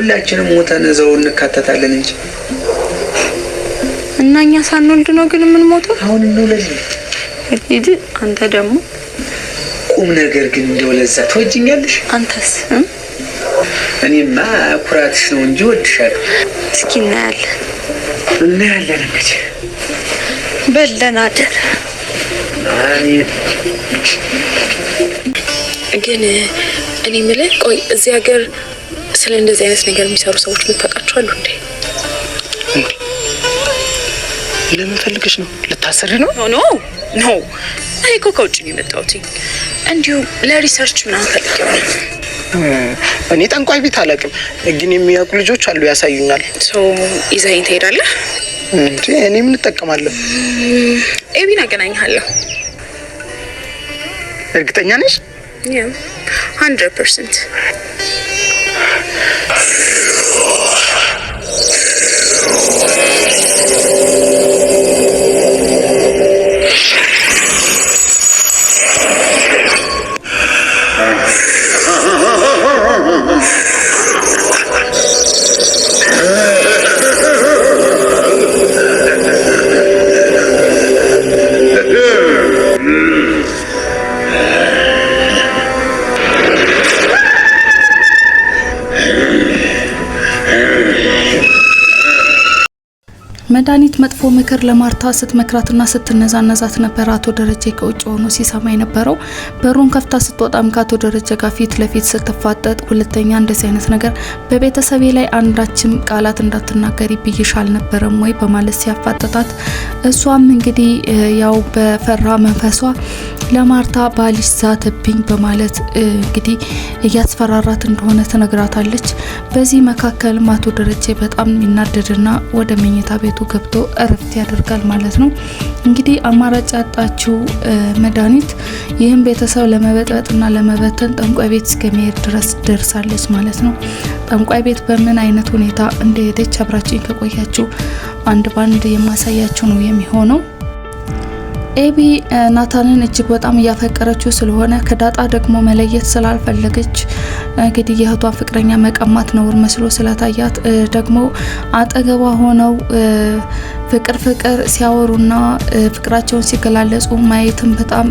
ሁላችንም ሞተን እዛው እንካተታለን እንጂ። እና እኛ ሳንወልድ ነው ግን የምንሞተው? አሁን እንውለድ። ሂድ አንተ ደግሞ። ቁም ነገር ግን እንደው ለዛ ትወጂኛለሽ? አንተስ? እኔማ ኩራትሽ ነው እንጂ እወድሻለሁ። እስኪ እናያለን። እናያለን እንግዲህ። በለን አደር። አሜን። ግን እኔ የምልህ፣ ቆይ፣ እዚህ ሀገር ስለ እንደዚህ አይነት ነገር የሚሰሩ ሰዎች የምታውቃቸው አሉ እንዴ? ለምን ፈልገሽ ነው? ልታሰሪ ነው? No, no፣ እኔ እኮ ከውጭ ነው የመጣሁት። እንዲሁ ለ research ምናምን ፈልጌው ነው። እኔ ጠንቋይ ቤት አላውቅም፣ ግን የሚያውቁ ልጆች አሉ፣ ያሳዩኛል። So ይዘኸኝ ትሄዳለህ? እንዴ፣ እኔ ምን እጠቀማለሁ? ኤቢን አገናኝሃለሁ። እርግጠኛ ነሽ? 100%። መድኃኒት መጥፎ ምክር ለማርታ ስትመክራትና ስትነዛነዛት ነበር። አቶ ደረጀ ከውጭ ሆኖ ሲሰማ የነበረው። በሩን ከፍታ ስትወጣም ከአቶ ደረጀ ጋር ፊት ለፊት ስትፋጠጥ፣ ሁለተኛ እንደዚህ አይነት ነገር በቤተሰቤ ላይ አንዳችም ቃላት እንዳትናገሪ ብዬሽ አልነበረም ወይ በማለት ሲያፋጠጣት፣ እሷም እንግዲህ ያው በፈራ መንፈሷ ለማርታ ባልሽ ዛተብኝ በማለት እንግዲህ እያስፈራራት እንደሆነ ትነግራታለች። በዚህ መካከልም አቶ ደረጀ በጣም ይናደድና ወደ መኝታ ቤቱ ገብቶ እረፍት ያደርጋል ማለት ነው። እንግዲህ አማራጭ ያጣችው መድኃኒት ይህም ቤተሰብ ለመበጥበጥና ለመበተን ጠንቋይ ቤት እስከመሄድ ድረስ ደርሳለች ማለት ነው። ጠንቋይ ቤት በምን አይነት ሁኔታ እንደሄደች አብራችኝ ከቆያችሁ አንድ ባንድ የማሳያችሁ ነው የሚሆነው። ኤቢ ናታንን እጅግ በጣም እያፈቀረችው ስለሆነ፣ ከዳጣ ደግሞ መለየት ስላልፈለገች፣ እንግዲህ የእህቷን ፍቅረኛ መቀማት ነውር መስሎ ስለታያት፣ ደግሞ አጠገቧ ሆነው ፍቅር ፍቅር ሲያወሩና ፍቅራቸውን ሲገላለጹ ማየትም በጣም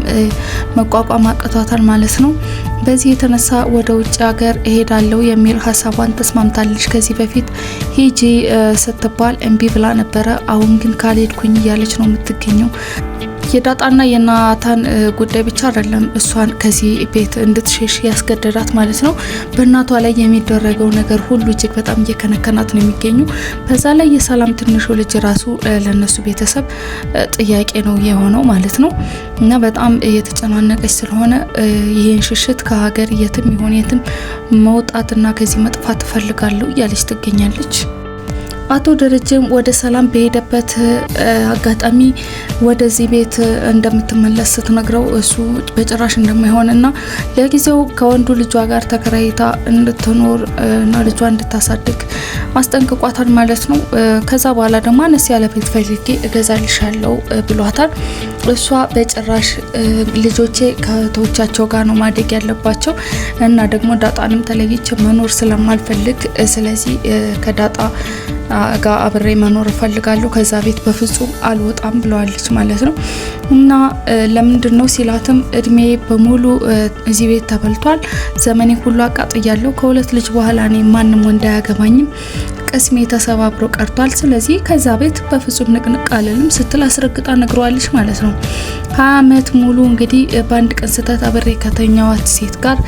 መቋቋም አቅቷታል ማለት ነው። በዚህ የተነሳ ወደ ውጭ ሀገር እሄዳለሁ የሚል ሀሳቧን ተስማምታለች። ከዚህ በፊት ሂጂ ስትባል እምቢ ብላ ነበረ። አሁን ግን ካልሄድኩኝ እያለች ነው የምትገኘው። የዳጣና የናታን ጉዳይ ብቻ አይደለም እሷን ከዚህ ቤት እንድትሸሽ ያስገደዳት ማለት ነው። በእናቷ ላይ የሚደረገው ነገር ሁሉ እጅግ በጣም እየከነከናት ነው የሚገኙ። በዛ ላይ የሰላም ትንሹ ልጅ ራሱ ለነሱ ቤተሰብ ጥያቄ ነው የሆነው ማለት ነው። እና በጣም እየተጨናነቀች ስለሆነ ይህን ሽሽት ከሀገር የትም ይሆን የትም መውጣትና ከዚህ መጥፋት እፈልጋለሁ እያለች ትገኛለች። አቶ ደረጀም ወደ ሰላም በሄደበት አጋጣሚ ወደዚህ ቤት እንደምትመለስ ስትነግረው እሱ በጭራሽ እንደማይሆንና ለጊዜው ከወንዱ ልጇ ጋር ተከራይታ እንድትኖር እና ልጇ እንድታሳድግ አስጠንቅቋታል ማለት ነው። ከዛ በኋላ ደግሞ አነስ ያለ ቤት ፈልጌ እገዛልሻለሁ ብሏታል። እሷ በጭራሽ ልጆቼ ከእህቶቻቸው ጋር ነው ማደግ ያለባቸው እና ደግሞ ዳጣንም ተለይቼ መኖር ስለማልፈልግ፣ ስለዚህ ከዳጣ ጋር አብሬ መኖር እፈልጋለሁ፣ ከዛ ቤት በፍጹም አልወጣም ብለዋለች ማለት ነው። እና ለምንድን ነው ሲላትም እድሜ በሙሉ እዚህ ቤት ተበልቷል፣ ዘመኔ ሁሉ አቃጥያለሁ፣ ከሁለት ልጅ በኋላ እኔ ማንም ወንድ አያገባኝም፣ ቅስሜ ተሰባብሮ ቀርቷል። ስለዚህ ከዛ ቤት በፍጹም ንቅንቅ አልልም ስትል አስረግጣ ነግረዋለች ማለት ነው። 20 አመት ሙሉ እንግዲህ በአንድ ቀን ስህተት አብሬ ከተኛዋት ሴት ጋር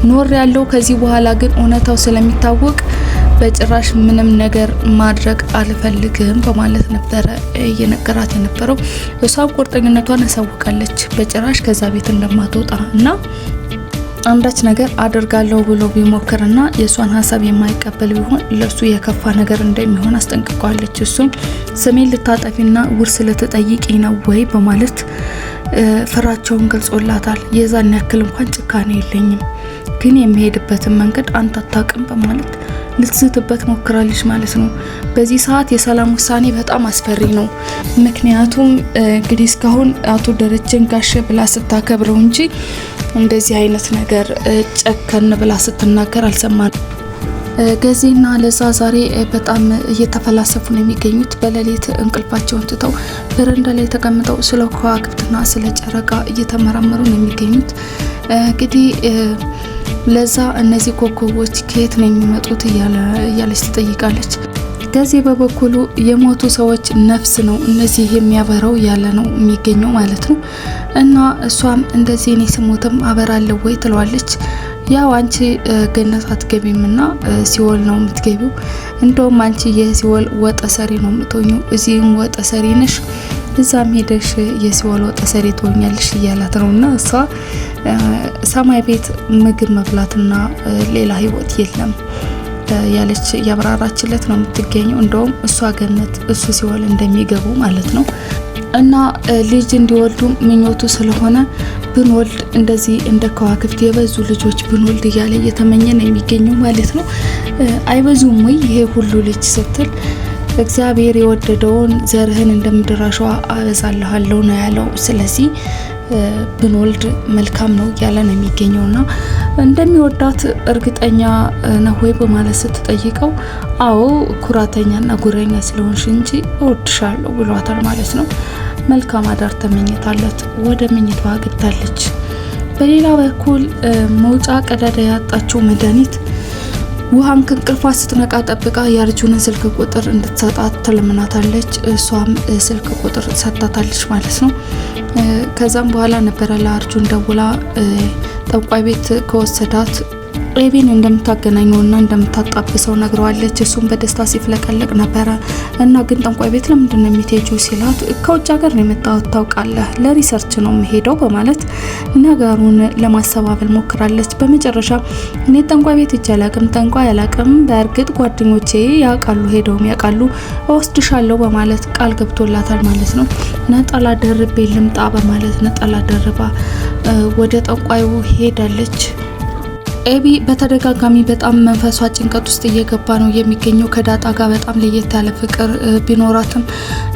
ኖር ያለው፣ ከዚህ በኋላ ግን እውነታው ስለሚታወቅ በጭራሽ ምንም ነገር ማድረግ አልፈልግም በማለት ነበረ እየነገራት የነበረው። እሷም ቁርጠኝነቷን ያሳውቃለች፣ በጭራሽ ከዛ ቤት እንደማትወጣ እና አንዳች ነገር አደርጋለሁ ብሎ ቢሞክርና የእሷን ሀሳብ የማይቀበል ቢሆን ለሱ የከፋ ነገር እንደሚሆን አስጠንቅቋለች። እሱም ስሜን ልታጠፊና ውርስ ልትጠይቂ ነው ወይ በማለት ፍራቸውን ገልጾላታል። የዛን ያክል እንኳን ጭካኔ የለኝም፣ ግን የሚሄድበትን መንገድ አንተ አታውቅም በማለት ልትዝትበት ሞክራለች ማለት ነው። በዚህ ሰዓት የሰላም ውሳኔ በጣም አስፈሪ ነው። ምክንያቱም እንግዲህ እስካሁን አቶ ደረጀን ጋሼ ብላ ስታከብረው እንጂ እንደዚህ አይነት ነገር ጨከን ብላ ስትናገር አልሰማንም። ገዜና ለዛ ዛሬ በጣም እየተፈላሰፉ ነው የሚገኙት። በሌሊት እንቅልፋቸውን ትተው በረንዳ ላይ ተቀምጠው ስለ ከዋክብትና ስለ ጨረቃ እየተመራመሩ ነው የሚገኙት። እንግዲህ ለዛ እነዚህ ኮከቦች ከየት ነው የሚመጡት እያለች ትጠይቃለች። ገዜ በበኩሉ የሞቱ ሰዎች ነፍስ ነው እነዚህ የሚያበራው ያለ ነው የሚገኘው ማለት ነው። እና እሷም እንደዚህ እኔ ስሞትም አበራለሁ ወይ ትለዋለች። ያው አንቺ ገነት አትገቢም እና ሲኦል ነው የምትገቢው። እንደውም አንቺ የሲኦል ወጠሰሪ ነው የምትሆኚው። እዚህም ወጠሰሪ ነሽ፣ እዛም ሄደሽ የሲኦል ወጠሰሪ ትሆኛለሽ እያላት ነው። እና እሷ ሰማይ ቤት ምግብ መብላትና ሌላ ህይወት የለም ያለች እያብራራችለት ነው የምትገኘው። እንደውም እሷ ገነት እሱ ሲኦል እንደሚገቡ ማለት ነው። እና ልጅ እንዲወልዱ ምኞቱ ስለሆነ ብንወልድ እንደዚህ እንደ ከዋክብት የበዙ ልጆች ብንወልድ እያለ እየተመኘ ነው የሚገኘው ማለት ነው። አይበዙም ወይ ይሄ ሁሉ ልጅ ስትል እግዚአብሔር የወደደውን ዘርህን እንደ ምድር አሸዋ አበዛልሃለሁ ነው ያለው። ስለዚህ ብንወልድ መልካም ነው እያለ ነው የሚገኘውና እንደሚወዳት እርግጠኛ ነህ ወይ በማለት ስትጠይቀው አዎ ኩራተኛና ጉረኛ ስለሆንሽ እንጂ እወድሻለሁ ብሏታል ማለት ነው። መልካም አዳር ተመኝታለት ወደ መኝታዋ ገብታለች። በሌላ በኩል መውጫ ቀዳዳ ያጣችው መድኃኒት ውሃን ከእንቅልፏ ስትነቃ ጠብቃ የአርጁንን ስልክ ቁጥር እንድትሰጣት ትለምናታለች። እሷም ስልክ ቁጥር ሰጥታታለች ማለት ነው። ከዛም በኋላ ነበረ ለአርጁን ደውላ ጠንቋይ ቤት ከወሰዳት ኤቢን እንደምታገናኘውና እንደምታጣብሰው ነግረዋለች። እሱም በደስታ ሲፍለቀለቅ ነበረ እና ግን ጠንቋይ ቤት ለምንድን ነው የምትሄጂው ሲላት ከውጭ ሀገር ነው የመጣሁት ታውቃለህ፣ ለ research ነው የምሄደው በማለት ነገሩን ለማሰባበል ሞክራለች። በመጨረሻ እኔ ጠንቋይ ቤት ሄጄ አላቅም፣ ጠንቋይ አላቅም፣ በእርግጥ ጓደኞቼ ያውቃሉ፣ ሄደውም ያውቃሉ፣ እወስድሻለሁ በማለት ቃል ገብቶላታል ማለት ነው። ነጠላ ደርቤ ልምጣ በማለት ነጠላ ደርባ ወደ ጠንቋዩ ሄዳለች። ኤቢ በተደጋጋሚ በጣም መንፈሷ ጭንቀት ውስጥ እየገባ ነው የሚገኘው። ከዳጣ ጋር በጣም ለየት ያለ ፍቅር ቢኖራትም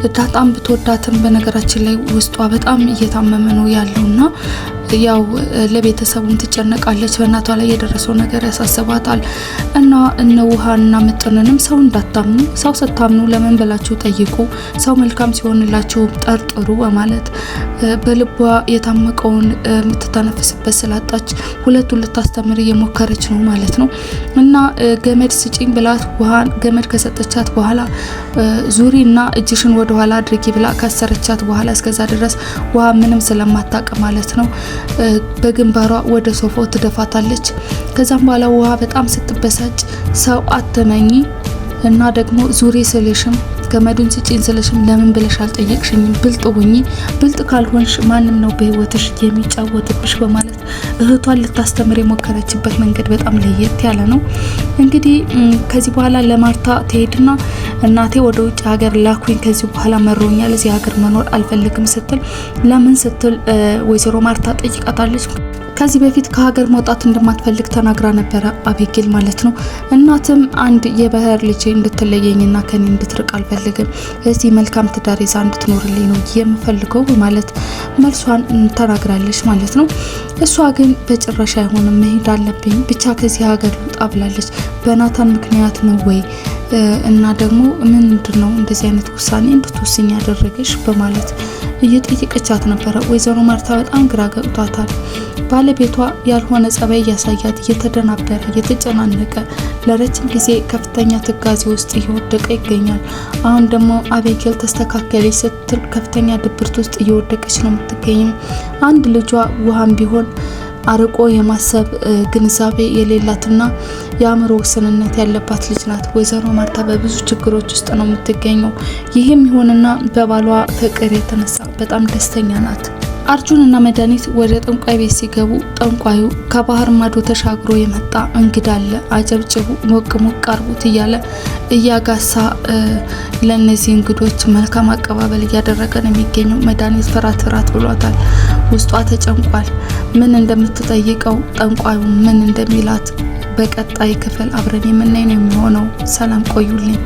ዳጣም ብትወዳትም በነገራችን ላይ ውስጧ በጣም እየታመመ ነው ያለውና ያው ለቤተሰቡም ትጨነቃለች። በእናቷ ላይ የደረሰው ነገር ያሳስባታል። እና እነ ውሃና ምጥንንም ሰው እንዳታምኑ፣ ሰው ስታምኑ ለምን ብላችሁ ጠይቁ፣ ሰው መልካም ሲሆንላችሁ ጠርጥሩ በማለት በልቧ የታመቀውን የምትተነፍስበት ስላጣች ሁለቱን ልታስተምር እየሞከረች ነው ማለት ነው። እና ገመድ ስጪኝ ብላት ውሃን ገመድ ከሰጠቻት በኋላ ዙሪ እና እጅሽን ወደኋላ አድርጊ ብላ ካሰረቻት በኋላ እስከዛ ድረስ ውሃ ምንም ስለማታውቅ ማለት ነው በግንባሯ ወደ ሶፋው ትደፋታለች። ከዛም በኋላ ውሃ በጣም ስትበሳጭ ሰው አትመኚ እና ደግሞ ዙሪ ስልሽም ገመዱን ስጪኝ ስልሽም ለምን ብለሽ አልጠየቅሽኝም? ብልጥ ሁኚ። ብልጥ ካልሆንሽ ማንም ነው በህይወትሽ የሚጫወትብሽ በማለት እህቷን ልታስተምር የሞከረችበት መንገድ በጣም ለየት ያለ ነው። እንግዲህ ከዚህ በኋላ ለማርታ ትሄድና እናቴ ወደ ውጭ ሀገር ላኩኝ፣ ከዚህ በኋላ መሮኛል፣ እዚህ ሀገር መኖር አልፈልግም ስትል ለምን ስትል ወይዘሮ ማርታ ጠይቃታለች። ከዚህ በፊት ከሀገር መውጣት እንደማትፈልግ ተናግራ ነበረ አቤጌል ማለት ነው። እናትም አንድ የባህር ልጅ እንድትለየኝና ከኔ እንድትርቅ አልፈልግም፣ እዚህ መልካም ትዳር ይዛ እንድትኖርልኝ ነው የምፈልገው በማለት መልሷን ተናግራለች ማለት ነው። እሷ ግን በጭራሽ አይሆንም፣ መሄድ አለብኝ፣ ብቻ ከዚህ ሀገር ልውጣ ብላለች። በናታን ምክንያት ነው ወይ እና ደግሞ ምንድን ነው እንደዚህ አይነት ውሳኔ እንድትወስኝ ያደረገሽ በማለት እየጠየቀቻት ነበረ። ወይዘሮ ማርታ በጣም ግራ ገብቷታል። ባለቤቷ ያልሆነ ጸባይ እያሳያት እየተደናበረ እየተጨናነቀ ለረጅም ጊዜ ከፍተኛ ትካዜ ውስጥ እየወደቀ ይገኛል። አሁን ደግሞ አቤጌል ተስተካከለች ስትል ከፍተኛ ድብርት ውስጥ እየወደቀች ነው የምትገኘው። አንድ ልጇ ውሃም ቢሆን አርቆ የማሰብ ግንዛቤ የሌላትና የአእምሮ ውስንነት ያለባት ልጅ ናት። ወይዘሮ ማርታ በብዙ ችግሮች ውስጥ ነው የምትገኘው። ይህም ይሁንና በባሏ ፍቅር የተነሳ በጣም ደስተኛ ናት። አርጁን እና መድኃኒት ወደ ጠንቋይ ቤት ሲገቡ ጠንቋዩ ከባህር ማዶ ተሻግሮ የመጣ እንግዳ አለ፣ አጨብጭቡ፣ ሞቅ ሞቅ አርጉት እያለ እያጋሳ ለእነዚህ እንግዶች መልካም አቀባበል እያደረገ ነው የሚገኘው። መድኃኒት ፍራት ፍራት ብሏታል። ውስጧ ተጨንቋል። ምን እንደምትጠይቀው ጠንቋዩ ምን እንደሚላት በቀጣይ ክፍል አብረን የምናይ ነው የሚሆነው። ሰላም ቆዩልኝ።